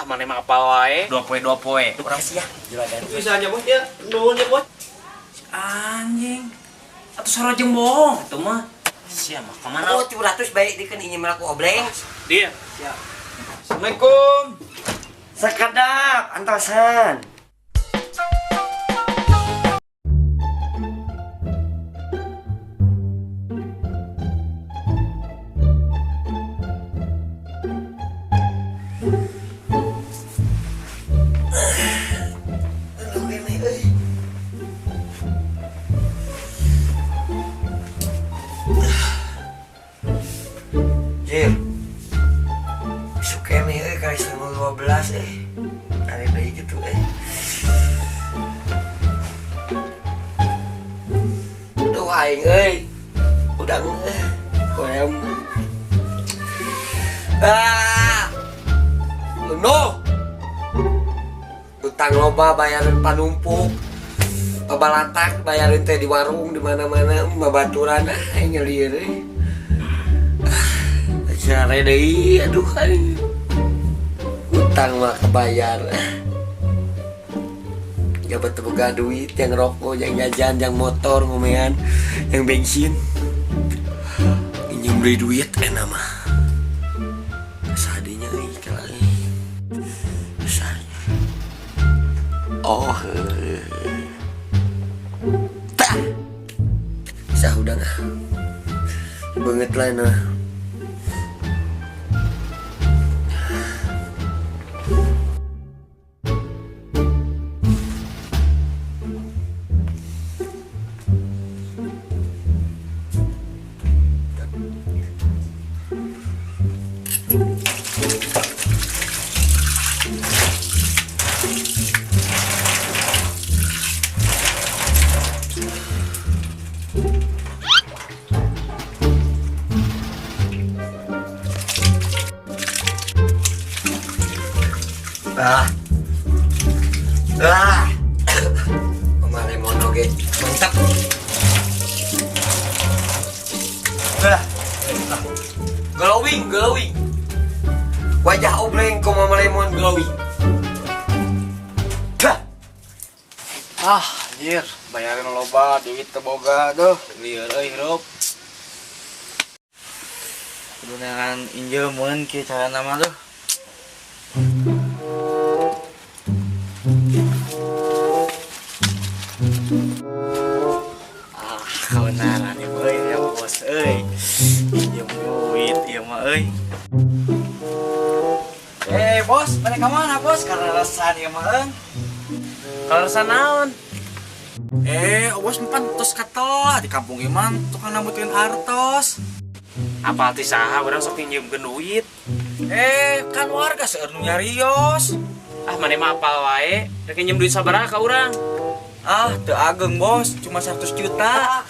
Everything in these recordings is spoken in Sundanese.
Ah, mana mah apal wae. 2 poe 2 poe. Urang sia juragan. Bisa aja bos ya. Nuhun ya bos. Anjing. Atuh sarua jeung bohong atuh mah. Sia mah ka mana? Oh, 700 baik dikeun injem ku obleng. Dia. Siap. Assalamualaikum. Sakedap antosan. Jir, suka nih kali 11:30 ada deui gitu Duh aing euy. Udang koem. Ah. No. Utang loba bayaran panumpuk. Pabalatak bayarin teh di warung di mana-mana babaturan aing nyelieur euy. Sare deui aduh aing. Utang mah kebayar. Ya betul boga duit yang rokok, yang jajan, yang motor ngomean, yang bensin. Injem beli duit enak mah. Sadinya euy kala euy. Oh. Tah. Sah udah ah. Banget lah nah. Ah. Ah. Mama lemon oke. Mantap. Ah. Glowing, glowing. Wajah obleng ko Mama Lemon glowing. Dah. Ah, anjir, bayarin loba duit teu boga duh. Lieur euy hirup. Kudu neangan injemeun kieu carana mah duh. Ah, kebenaran ya euy, ya bos euy. Injem duit ieu mah euy. Bos, balik ka mana bos? Karena ieu mah eung. Kaleresan naon? Bos empan tos katelah di kampung iman tukang nambutin artos. Apal ti saha urang sok nginjemkeun duit. Kan warga seueur nu nyarios. Ah, maneh mah apal wae. Rek nginjem duit sabaraha ka urang? Ah, teu ageng bos, cuma 100 juta.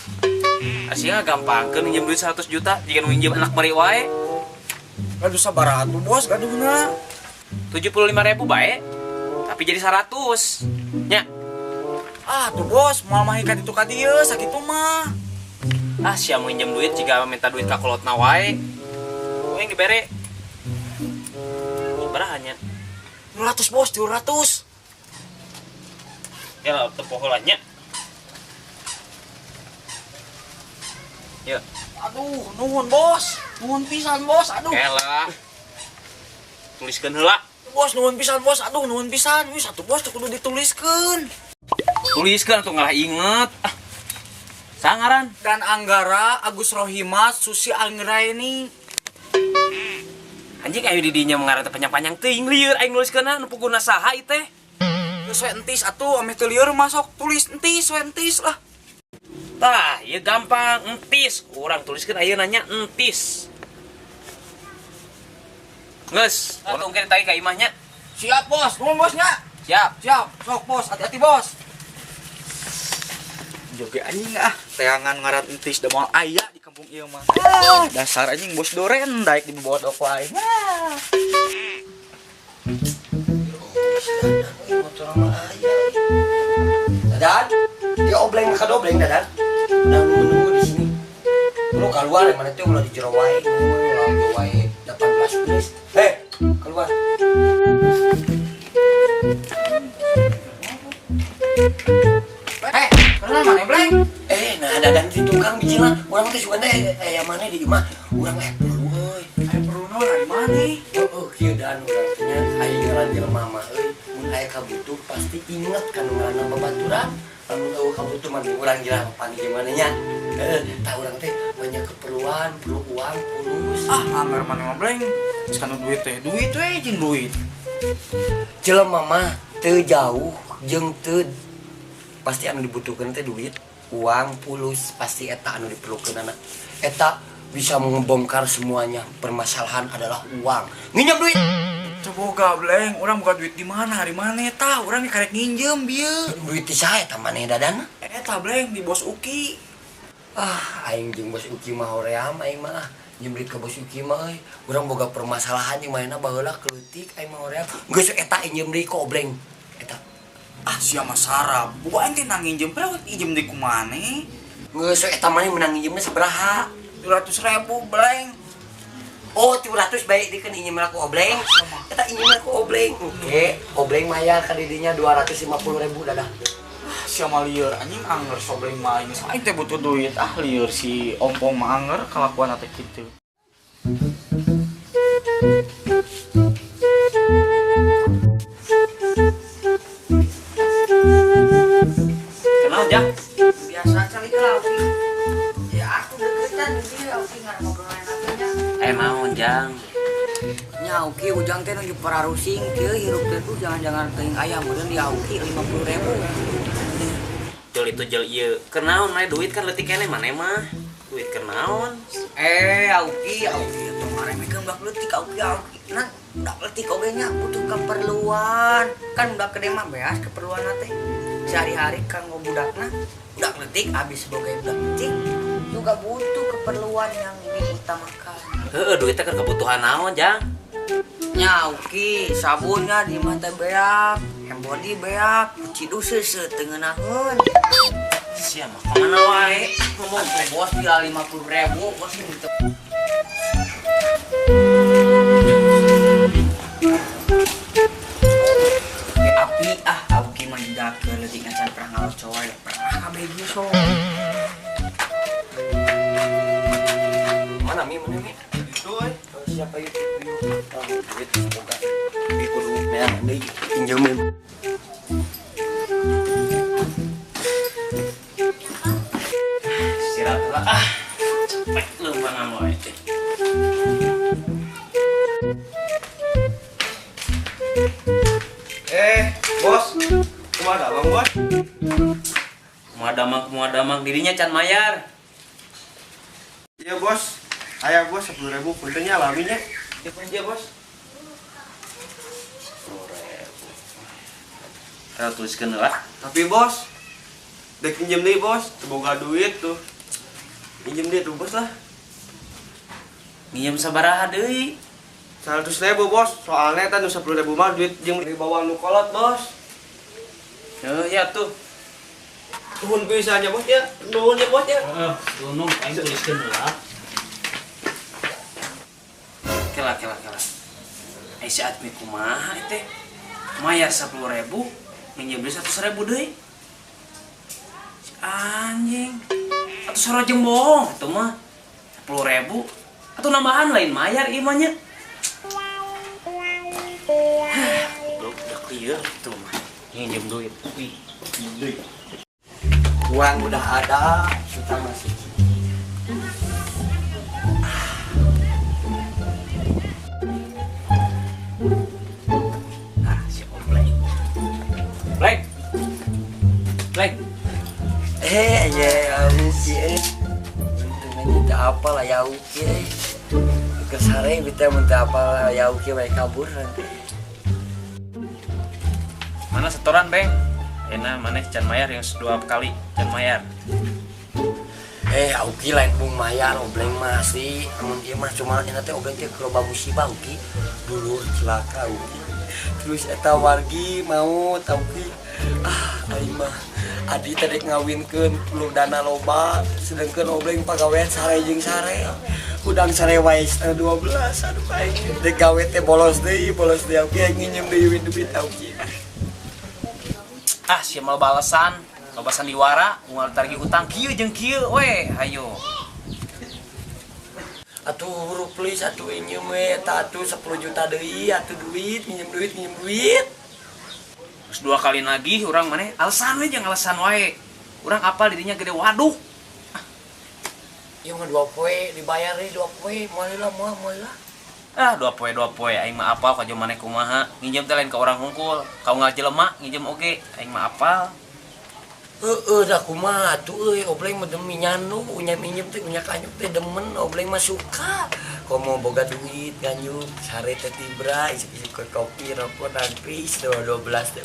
Asia gampangkeun nginjem duit 100 juta jika nu nginjem anak meri wae. Aduh sabaraha tuh bos gaduhna? 75.000 bae. Tapi jadi 100. Nya. Ah, tuh bos, moal mah ka ditu ka dieu sakitu mah. Ah, sia mau nginjem duit jika minta duit ka kolotna wae. Ku yang dibere. Sabaraha nya? 200 bos, 200. Ya lah, teu poho lah nya. Ya. Aduh, nuhun bos. Nuhun pisan bos, aduh. Elah. Tuliskeun heula. Bos, nuhun pisan bos, aduh nuhun pisan. Wih, satu bos teu kudu dituliskeun. Tuliskeun atuh ngalah inget. Ah. Sangaran Dan Anggara, Agus Rohimat, Susi Anggraini. Anjing ayo di dinya mengarang teh panjang-panjang teuing lieur aing nuliskeunna nu puguna saha ieu teh. Geus we entis atuh ameh teu lieur mah sok tulis entis we entis lah. Tah, ieu gampang entis. Urang tuliskeun ayeuna nya entis. Geus, urang tungkeun tadi ka imahnya. Siap bos, nuhun bosnya. Siap. Siap, sok bos, hati-hati bos. Joge anjing ah, teangan ngaran entis da moal aya di kampung ieu mah. Ah, dasar anjing bos doren daek dibawa dok wae. Ah. Motor mah aya. Dadan, dia obleng ka dobleng dadan. Udah nunggu di sini. Lu keluar mana teh ulah di jero wae, ulah di wae 18 plus. Keluar. Eh, kenal mana Bleng? Nah dadan di tukang bijilna. Urang teh sugan teh aya mana di imah. Urang perlu euy. Aya perlu naon ari maneh? Heeh, kieu dan urang teh nya aya ngaran jelema mah euy. Mun aya kabutuh pasti inget kana ngaranna babaturan. Lamun eueuh kabutuh mah urang jelas panggil maneh nya. Heeh, tah urang teh banyak keperluan, perlu uang, pulus. Ah, anger maneh mah Bleng. Geus kana duit teh, duit we jeung duit. Jelema mah teu jauh jeung teu pasti anu dibutuhkeun teh duit, uang, pulus, pasti eta anu diperlukeun anak. Eta bisa membongkar semuanya. Permasalahan adalah uang. Nginjem duit. Teu boga Bleng, urang boga duit di mana hari maneh tah? Urang ge karek nginjem bieu. Duit ti saha eta maneh dadan? Eta Bleng di Bos Uki. Ah, aing jeung Bos Uki mah hoream aing mah. Nginjem duit ka Bos Uki mah euy. Urang boga permasalahan jeung manehna baheula keleutik aing mah hoream. Geus eta injem deui ka Obleng. Eta. Ah, sia mah sarap. Boga aing teh nang nginjem, padahal injem deui ku maneh. Geus eta maneh menang nginjemna sabaraha? 200.000 Bleng. Oh, 200 baik dikeun injem ku Obleng. Eta injem ku Obleng. Oke, Obleng mayar ka didinya 250.000 dadah. Ah, sia mah lieur anjing anger sobleng mah aing. Aing teh butuh duit. Ah, lieur si ompong mah anger kalakuan teh kitu. Kenal Jak? Biasa cari ke Auki. Ya aku deketan dia Auki nggak ngobrol enaknya. Naon Jang? Nya Auki ujang teh nuju pararusing kieu hirup teh tuh jangan-jangan teuing aya meureun di Auki 50.000. Jel itu jel ieu. Kenaon mah duit kan leutik keneh maneh mah. Duit kenaon? Auki, Auki atuh maremehkeun budak leutik Auki, Auki. Nah, budak leutik oge nya butuh keperluan. Kan budak gede mah beas keperluan teh. Sehari-hari kanggo budakna, budak leutik abis sebagai budak leutik juga butuh keperluan yang diutamakan. Heeh, duitnya kan kebutuhan naon, Jang? Nya Auki, sabunnya di mah teh beak, hand body beak, cuci seuseuh teu ngeunaheun. Sia mah kamana wae? Ngomong ke bos bila 50.000, bos gitu. Api ah, Auki mah didakeun leutik can pernah ngalocoy, pernah kabeh ge sok. Mana mi, mana mi? Itu euy. Siapa itu? Ah, duit boga. Bi kudu meang deui pinjemin. Istirahat lah. Ah, capek leumpangan wae teh. Bos. Kumaha damang, Bos? Kumaha damang dirinya can mayar. Iya, Bos. Aya bos 10.000 punten nya alami nya. Ieu pun dia, Bos. 10.000. Kita tuliskeun lah. Tapi bos, dek pinjem deui, Bos. Teu boga duit tuh. Pinjem deui tuh, Bos lah. Nginjem sabaraha deui? 100.000, Bos. Soalnya eta nu 10.000 mah duit jeung dibawa nu kolot, Bos. Heuh, ya tuh. Nuhun pisan nya, Bos ya. Nuhun ya, Bos ya. Heeh, nuhun aing tuliskeun heula. Kela kela kela. Ai si Admi kumaha teh? Mayar 10.000, nginjem deui 100.000 deui. Si anjing. Atuh sarua jeung bohong atuh mah. 10.000 atuh nambahan lain mayar ieu mah nya. Goblok udah clear tuh mah. Nginjem duit. Wih, duit. Uang udah ada, kita masih. Ah, si Obleng. Bleng. Bleng. Ya, Auki, Untungnya tak apa lah ya Auki, Kesare kita minta apa ya Auki mereka kabur nanti. Mana setoran, Beng? Enak, mana can mayar yang 2 kali can mayar. Auki lain bung mayar, Obleng masih. Amun dia mah cuma enak teh Obleng teh loba musibah Auki. Dulu celaka Auki. Terus eta wargi mau Auki. Ah, aing mah adi teh dek ngawinkeun perlu dana loba, sedengkeun Obleng pagawean sare jeung sare. Udang sare wae setengah 12, aduh aing. Dek gawe teh bolos deui Auki aing nginjem deui duit Auki. Ah, sia mah balasan, loba sandiwara, unggal tagih hutang kieu jeung kieu we, hayo. Atuh huruf please atuh injem we eta atuh 10 juta deui atuh duit, minjem duit, minjem duit. Terus dua kali nagih urang maneh alasan we jeung alasan wae. Urang apal dirinya gede waduk. Ieu mah 2 poe dibayar deui 2 poe, moal lah moal moal lah. Ah, dua poe aing mah apal ka maneh kumaha. Nginjem teh lain ka urang hungkul, ka unggal jelema nginjem oge, aing mah apal. Heeh, dah kumaha atuh euy, obleng mah demi nyanu, unyam injem teh unya kanyuk teh demen, obleng mah suka. Komo boga duit nganyuk, sare teh tibra, isuk-isuk ke kopi, rokok, nangkris, 12 teh.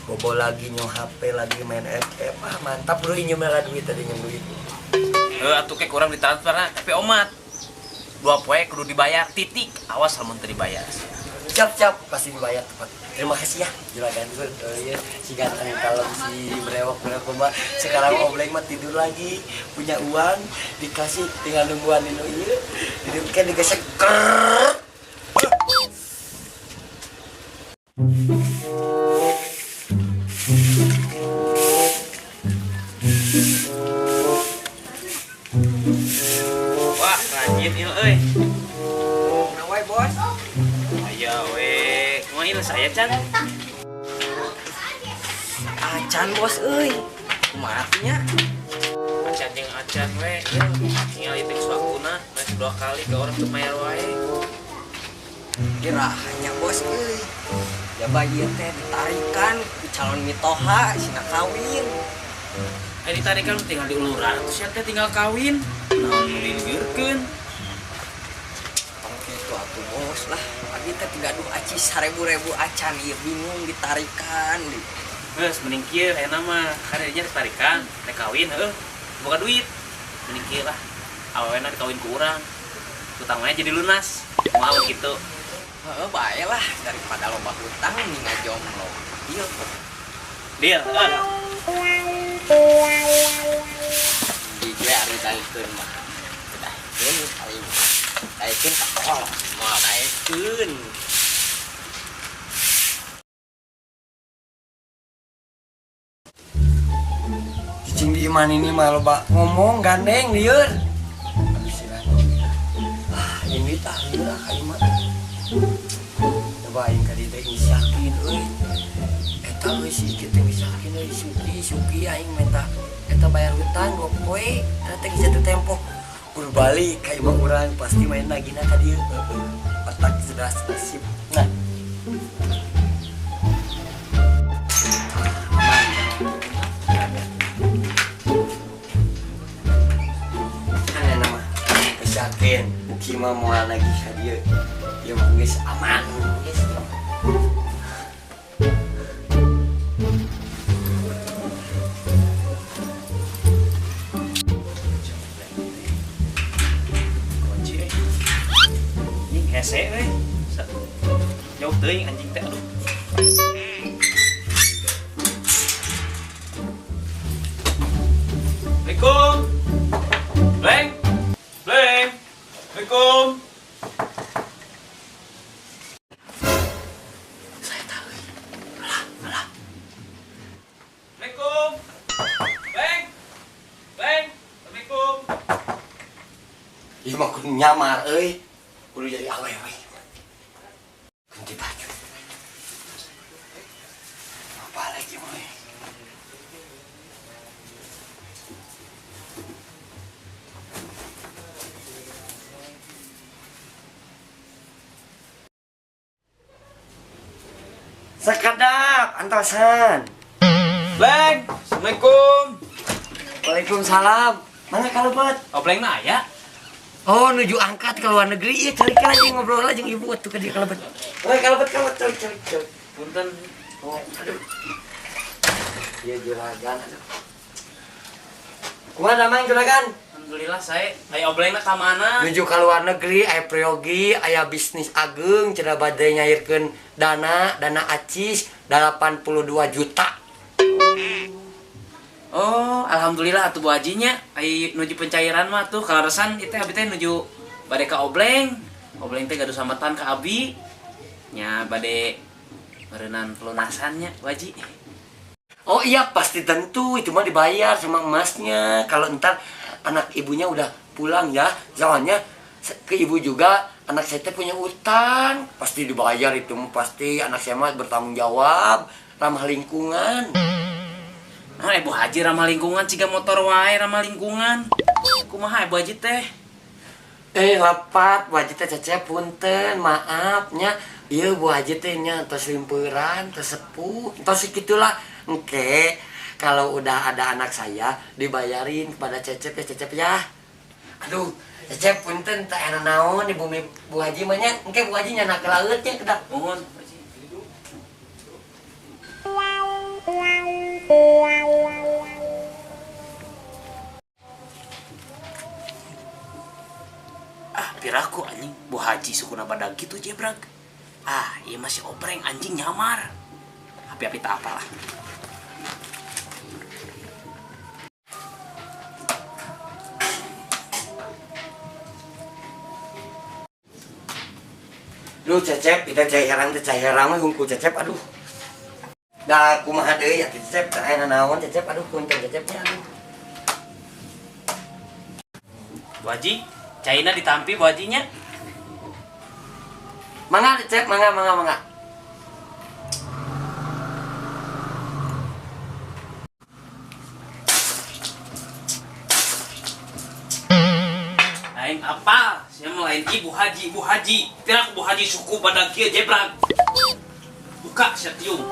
Bobo lagi nyo HP lagi main FF, ah mantap bro injem lah duit tadi injem duit. Heuh atuh ke kurang ditransfer na, tapi omat. 2 poe kudu dibayar titik, awas lamun teu dibayar. Siap-siap pasti dibayar tepat. Terima kasih ya juragan gue, ya, si ganteng kalem si brewok-brewok mah sekarang obleng mah tidur lagi punya uang dikasih tinggal nungguan ini ieu jadi kan digesek krrrr. Wah, rajin il euy. Nah, wae bos. Aya we, kumaha il saya can? Acan bos euy. Kumaha nya? Acan jeung acan we, il tinggal itu waktuna, geus 2 kali ke orang teu mayar wae. Irahnya bos euy. Jaba ieu teh ditarikan ku calon mitoha sina kawin. Ai ditarikan tinggal diuluran atuh sia teh tinggal kawin. Naon nu dilieurkeun? Tong kitu atuh bos lah. Abi teh tigaduh aci 1000 acan ieu bingung ditarikan. Geus mending kieu ayeuna mah kan dinya ditarikan, rek kawin heuh. Boga duit. Mending kieu lah. Awewena dikawin ku urang. Hutang mah jadi lunas. Kumaha mun kitu? Heeh, bae lah daripada loba hutang mending ngajomblo. Ieu Deal, heuh. di gue ari daekeun mah. Daekeun kali. Daekeun ka kolot, moal daekeun. Cicing di iman ini mah loba ngomong gandeng lieur. Aduh sirah. Ah, ini tah lieur ah ka imah. Coba aing ka dieu teh geus yakin euy. Eta euy si kieu teh geus yakin euy suki aing minta eta bayar hutang 2 poe eta teh geus jatuh tempo. Kudu balik ka imah urang pasti main nagihna ka dieu. Heeh. Otak sudah sip. Nah. Aneh nama. Geus yakin Uki mah moal nagih ka dieu. Ieu mah geus aman geus. Kunci euy. Anjing hese euy. Jauh teuing anjing teh aduh. Assalamualaikum. Bleng. Bleng. Assalamualaikum. Saya tahu. Alah, alah. Assalamualaikum. Bleng. Bleng. Assalamualaikum. Ieu mah kudu nyamar euy. Kudu jadi awewe. Ganti baju. Apa lagi mah? Sekedap antosan. Bleng. Assalamualaikum. Waalaikumsalam. Mana kalebet? Oh, Bleng na aya? Oh, nuju angkat ke luar negeri. Iya, cari lagi ngobrol aja jeung ibu atuh ka dieu kalebet. Woi, kalebet kalebet cari cari cari. Punten. Oh, aduh. Iya juragan aduh. Kumaha damang juragan? Alhamdulillah saya aya oblengna ka mana? Nuju ka luar negeri aya priyogi, aya bisnis ageung cenah bade nyairkeun dana, dana acis 82 juta. Oh, alhamdulillah atuh Bu Hajinya ai nuju pencairan mah tuh kalaresan ieu teh abi teh nuju bade ka obleng. Obleng teh gaduh sambetan ka abi. Nya bade meureunan pelunasannya Bu Haji. Oh iya pasti tentu itu mah dibayar sama emasnya. Kalau ntar anak ibunya udah pulang ya, soalnya ke ibu juga anak saya teh punya utang, pasti dibayar itu mah pasti anak saya mah bertanggung jawab, ramah lingkungan. Nah, Ibu Haji ramah lingkungan ciga motor wae ramah lingkungan. Kumaha Ibu Haji teh? Lepat Bu Haji teh Cecep punten, maafnya. Iya Bu Haji teh nya tos limpuran, tos sepuh, tos gitulah. Engke kalau udah ada anak saya dibayarin kepada Cecep ya Cecep ya. Aduh, Cecep punten teh aya naon di bumi Bu Haji mah nya. Engke Bu Haji nyana ke laut nya kedah. Nuhun, Bu Haji. Ah, piraku anjing Bu Haji sukuna badag gitu jebrag. Ah, iya masih opreng anjing nyamar. Api-api tak apalah. Duh Cecep, kita cai herang teh cai herang we hungkul Cecep aduh. Da kumaha deui atuh Cecep teh aya naon Cecep aduh punten Cecep nya aduh. Bu Haji, caina ditampi Bu Hajinya. Mangga Cecep, mangga mangga mangga. Aing apal, sia mah lain Ibu Haji, Ibu Haji. Piraku Bu Haji suku badag kieu jebrag. Buka sia tiung.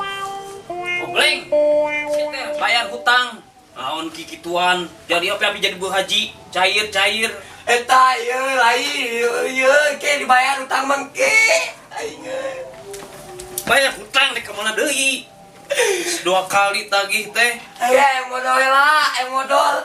Obleng. Sia teh bayar hutang. Naon kikituan, jadi api-api jadi Bu Haji, cair-cair. Eta ieu lain ieu ke dibayar hutang mangke. Aing euy. Bayar hutang dek ka mana deui? 2 kali tagih teh. Aya modal heula, aya modal.